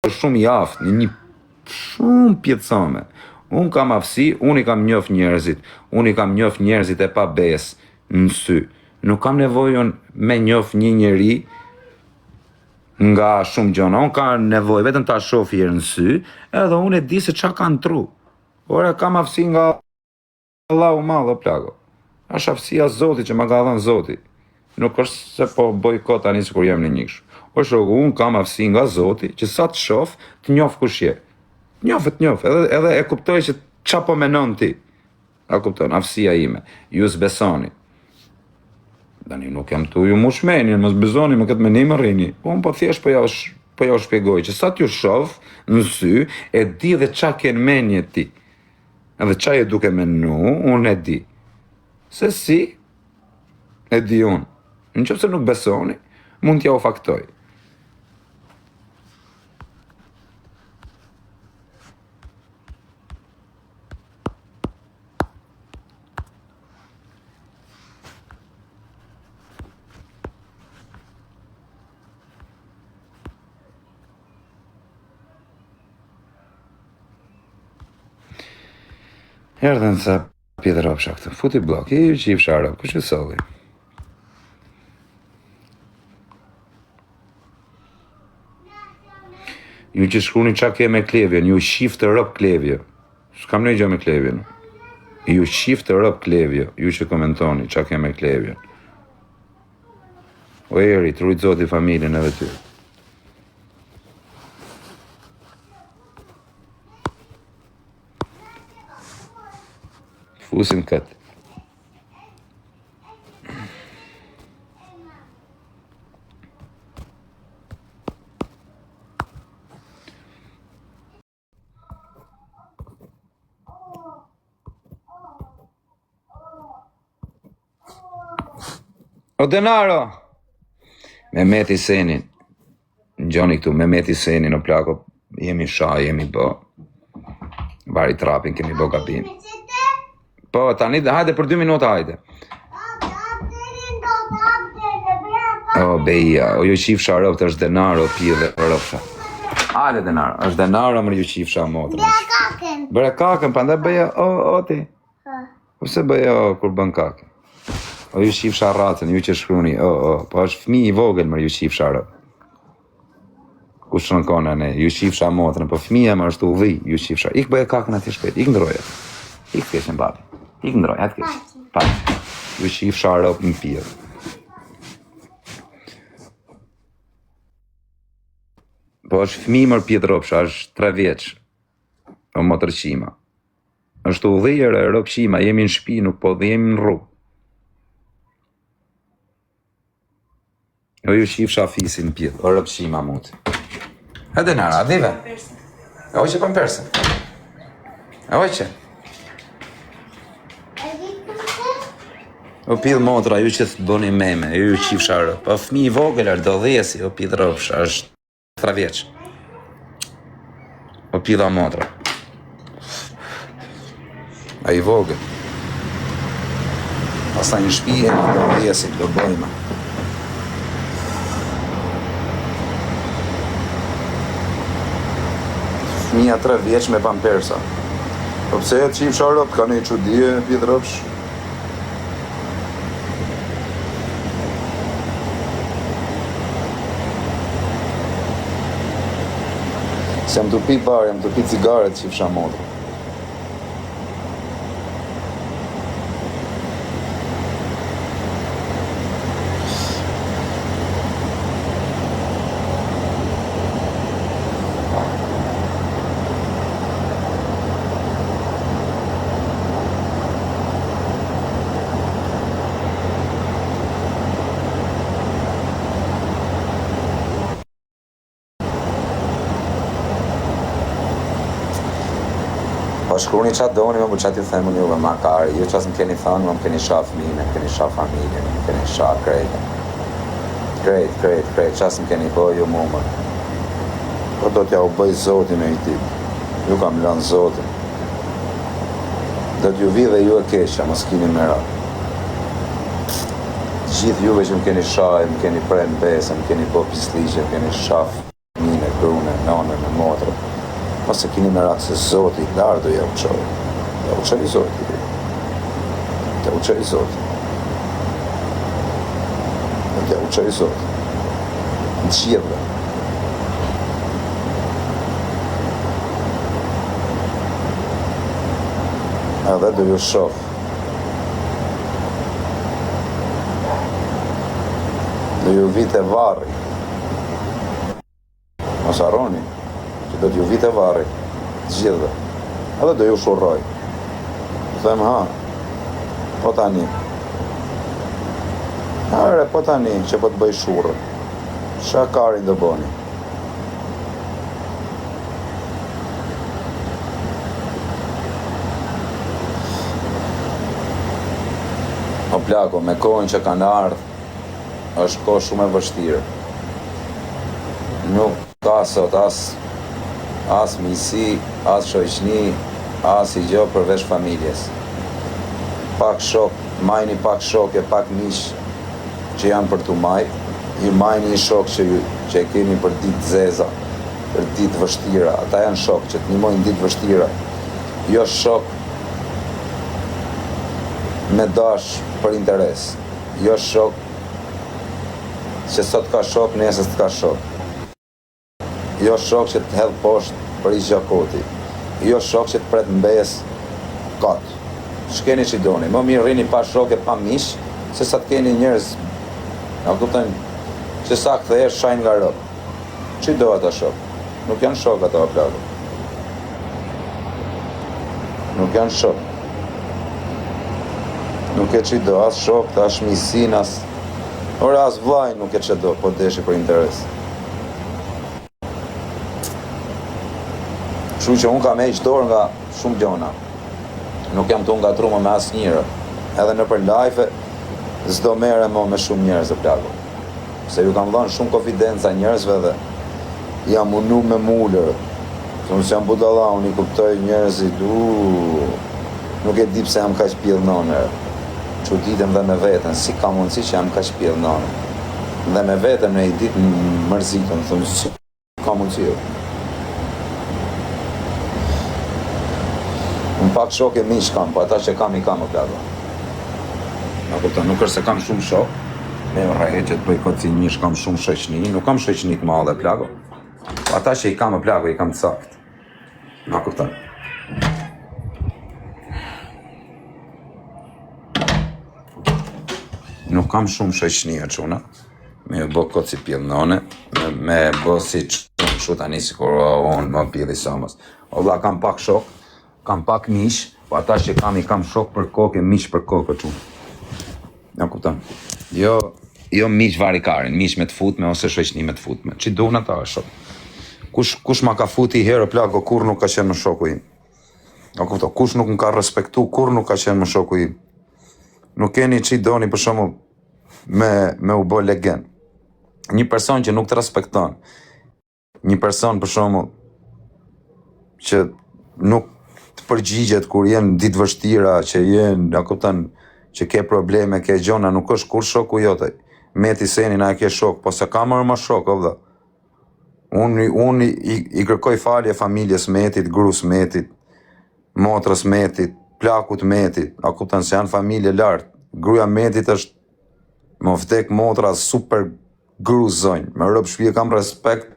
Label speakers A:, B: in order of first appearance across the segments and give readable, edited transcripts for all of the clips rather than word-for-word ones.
A: është shumë i aftë në një shumë pjesëme. Unë kam aftësi, unë i kam njoft njerëzit, unë i kam njoft njerëzit e pabesë në sy. Nuk kam nevojë unë me njoft një njeri nga shumë gjona. Unë kam nevojë vetëm ta shoh herë në sy, edhe unë e di se ça ka në tru. Ora kam aftësi nga Allahu madh o plako. Është aftësia Zotit që ma ka dhënë Zoti. Nuk është se po bëj kot tani sikur jam në një kështu. O shoku, unë kam aftësi nga Zoti që sa të shoh, të njoh kush je. Të njoh, të njoh, edhe edhe e kuptoj që ça po menon ti. A kupton, aftësia ime. Ju s'besoni. Tani nuk jam tu ju mush menjen, mos besoni me këtë menim rrini. Unë po thjesht po ja po ja u shpjegoj që sa t'ju shoh në sy, e di dhe ça ke në menje ti. Edhe ça je duke menu, unë e di. Se si, e di unë. Në qoftë se nuk besoni, mund t'ja u faktoj. Erdhën ca pidhrofsha këtu. Futi bllok, i qifsha rob, kush e solli? Ju që shkruni ça ke me Klevjen, ju qiftë rob Klevjo. S'kam ndonjë gjë me Klevjen. Ju qiftë rob Klevjo, ju që komentoni ça ke me Klevjen. O Eri, të rujt zoti familjen edhe ty. Fusim këtë. O Denaro! Mehmeti Senin. Ngjoni këtu, Mehmeti Senin, o plako, jemi sha, jemi bo. Vari trapin, kemi bo gabim. Po, tani, hajde për dy minuta, hajde. O, beja, o ju qifsha robt, është Denaro, pi dhe ropsha. Hajde Denaro, është Denaro, mër ju qifsha motrën.
B: Bëre kakën.
A: Bëre kakën, prandaj bëje, o, o ti. Po pse bëje o kur bën kakën? O ju qifsha racën, ju që shkruni, o, o, po është fëmijë i vogël mër ju qifsha rob. Kush rënkon ne, ju qifsha motrën, po fëmija më është udhi, ju qifsha. Ik bëje kakën atje shpejt, ik ndroje. Ik keqen babi. Ik ndroje, atë keq. Paç. Ju qifsha rob në pidh. Po është fëmijë mër pidh robsha, është 3 vjeç. O motër qima. Është udhirë, rob qima, jemi në shtëpi, nuk po dhe jemi në rrugë. O ju qifsha fisin pidh, o rob qima muti. Hajde nara, dhive. E hoqe pampersin. E hoqe. O pidh motra, ju që të bëni meme, ju qifsha rob. Po fëmijë i vogël, do dhjesi, o pidh robsha, është 3 vjeç. O pidha motra. A i vogël. Pastaj në shtëpi e do dhjesim, do bëjmë. Fëmija 3 vjeç me pampersa. Po pse e qifsha rob, ka një çudi e pidh robsh. S'jam tu pi bar, jam tu pi cigare të qifsha motrën. Po shkruani ça doni, më po ça t'ju them unë juve makari, ju ça s'më keni thënë, më më keni sha fëmijën, më keni sha familjen, më keni sha krejt. Krejt, krejt, krejt, ça s'më keni bo ju mu më. Po do t'ja u bëj Zoti me një ditë. Ju kam lënë Zotin. Do t'ju vi dhe ju e keqja, mos kini merak. Gjithë juve që më keni sha, më keni pre në besë, më keni bo pisliqe, më keni sha fëmijën, grune, nonën. me motrën. Mos e kini merak se Zoti i lartë do ja u çojë. Ja u çojë Zoti. Ja u çojë Zoti. Do t'ja u çojë Zoti. Të gjithëve. Edhe do ju shoh. Do ju vi te varri. Mos harroni që do t'ju vi te varri të gjithëve. Edhe do ju shurroj. Do them ha. Po tani. Are, po tani që po të bëj shurrën. Ça karin do bëni? O plako, me kohën që kanë ardhë, është kohë shumë e vështirë. Nuk ka sot as as miqësi, as shoqni, as i gjë përveç familjes. Pak shok, majni pak shok e pak miq që janë për t'u majt, ju majni një shok që ju që e keni për ditë të zeza, për ditë të vështira, ata janë shok që të ndihmojnë ditë të vështira, jo shok me dash për interes. Jo shok që sot ka shok nesër s'të ka shok. Jo shok që të hedh poshtë për hiç gjë koti. Jo shok që të pret mbesë kot. Ç'keni ç'i doni. Më mirë rrini pa shok e pa miq se sa të keni njerëz a kupton që sa kthehesh shajnë nga robt. Ç'i do ata shok? Nuk janë shok ata o plako. Nuk janë shok. Nuk e ç'i do as shok, as miqësinë, as Ore as vllajin nuk e ç'e do, po deshi për interes. Kështu që unë kam heq dorë nga shumë gjona. Nuk jam tu ngatru më me asnjëri. Edhe nëpër live s'do merrem më me shumë njerëz o plako. Se ju kam dhënë shumë konfidenca njerëzve dhe jam mundu me mulër. Se unë s'jam budalla, unë i kuptoj njerëzit, uuu, nuk e di pse jam kaq pjellë Çuditem dhe me veten, si ka mundësi që jam kaq pjellë Dhe me veten në një ditë mërzitem, them si ka mundësi jo. Unë pak shok e miq kam, po ata që kam i kam o plako. Ma kupton, nuk është se kam shumë shok, me rrejt që të bëj kot si njësh, kam shumë shoqni, nuk kam shoqni të madhe plako. Po ata që i kam o plako, i kam të saktë. Ma kupton. Nuk kam shumë shoqni o çuna. Me ju bë kot si pjellë none, me, me bë si çun kështu tani sikur o, unë më pjelli somos. O vlla kam pak shok, kam pak miq, po ata që kam i kam shok për kokë, miq për kokë çun. Ja kupton. Jo, jo miq varikarin, miq me të futme ose shoqni me të futme. Ç'i duan ata shok? Kush kush ma ka futi herë plako kurrë nuk ka qenë më shoku im. Ja kupton, kush nuk më ka respektu kurrë nuk ka qenë më shoku im. Nuk keni ç'i doni për shembull me me u bë legen. Një person që nuk të respekton, një person për shembull që nuk të përgjigjet kur je në ditë vështira, që je, a kupton, që ke probleme, ke gjona, nuk është kurrë shoku jote. Meti Senin a e ke shok, po se ka më më shok, o vëlla. Unë unë i, i kërkoj falje familjes Metit, grus Metit, motrës Metit, plakut Metit, a kupton se janë familje lart. Gruaja Metit është më vdek motra super gru zonjë, me rob shtëpie kam respekt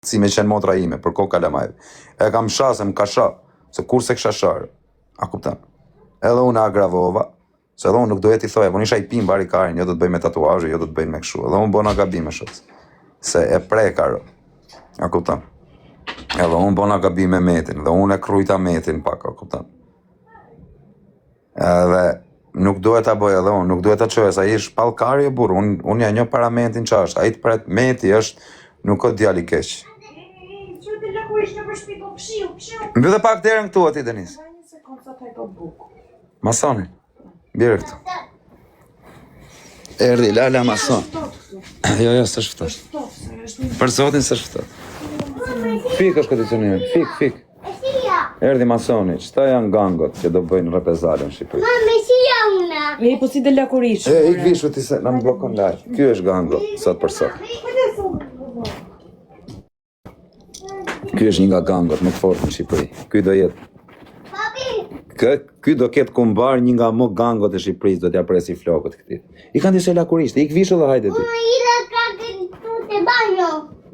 A: si me qenë motra ime për kokë kalamajve. E kam sha se më ka sha, se kur se kisha sharë. A kupton? Edhe unë e agravova, Se edhe unë nuk doja t'i thoja, po unë isha i pim vari karin, jo do të bëj me tatuazhe, jo do të bëj me kështu. Edhe unë bona gabime shok. Se e preka ro. A kupton? Edhe unë bona gabime me Metin, dhe unë e krujta Metin pak, a kupton? Edhe nuk duhet ta bëj edhe unë, nuk duhet ta çoja, se ai është pallkari o burrë, unë unë ja njoh paramentin ça është, ai të pret Meti është nuk është djalë i keq. Mbylle pak derën këtu aty Denis. Masoni. Bjere këtu. Erdhi Lala Mason. Jo, jo, s'është ftohtë. Për zotin s'është ftohtë. Fik është kondicioneri, fik, fik. Erdhi Masoni, qëta janë gangot që do bëjnë repezale në Shqipëri.
B: Mami, si jam unë?
C: E, po si dhe lakuriq.
A: E, ik vishu ti se na më bllokon live. Ky është gango, sot për sot. Ky është një nga gangot më të fortë në Shqipëri. Ky do jetë
B: Papi,
A: Kë, ky do ketë kumbar një nga më gangot e Shqipërisë, do t'ja presi flokët këtij. I kanë disa lakurishte, ik vishu dhe hajde ti.
B: unë i la kakën këtu te banjo.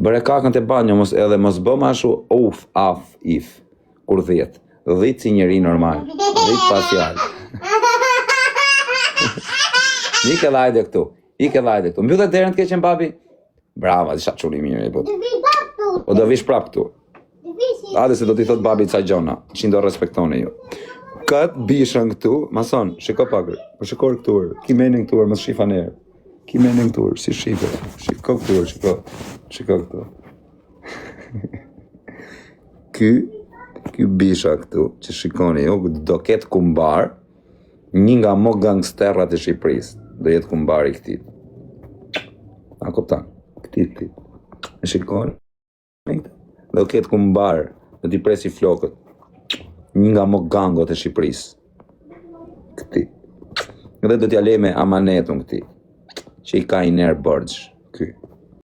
A: Bëre kakën te banjo, mos edhe mos bë ma ashtu uf, af, if, kur dhjet. Dhit si njeri normal, dhit pa fjalë. Ik edhe hajde këtu, ik edhe hajde këtu. Mbyllë derën të keqen babi. Bravo, isha çuni i mirë, po.
B: Do vi prapë këtu.
A: Po do vish prap këtu.
B: Do vi si.
A: Hajde se do t'i thot babi ca gjona, që do respektoni ju. Kët bishën këtu, mason, shiko pak, po shiko këtu, ki menin këtu, mos shifa nerë. Ki menin këtu, si shife. Shiko këtu, shiko. Shiko këtu. Ky, ky bisha këtu, që shikoni ju, do ketë kumbar, një nga më gangsterrat e Shqipërisë, do jetë kumbari i këtij. A kupton? Këtij, këtij. E shikoni? Do ketë kumbar, do t'i presi flokët. Një nga më gangot e Shqipërisë. Këtij. Dhe do t'ja lejme amanetun këtij, që i ka i nerë borxh.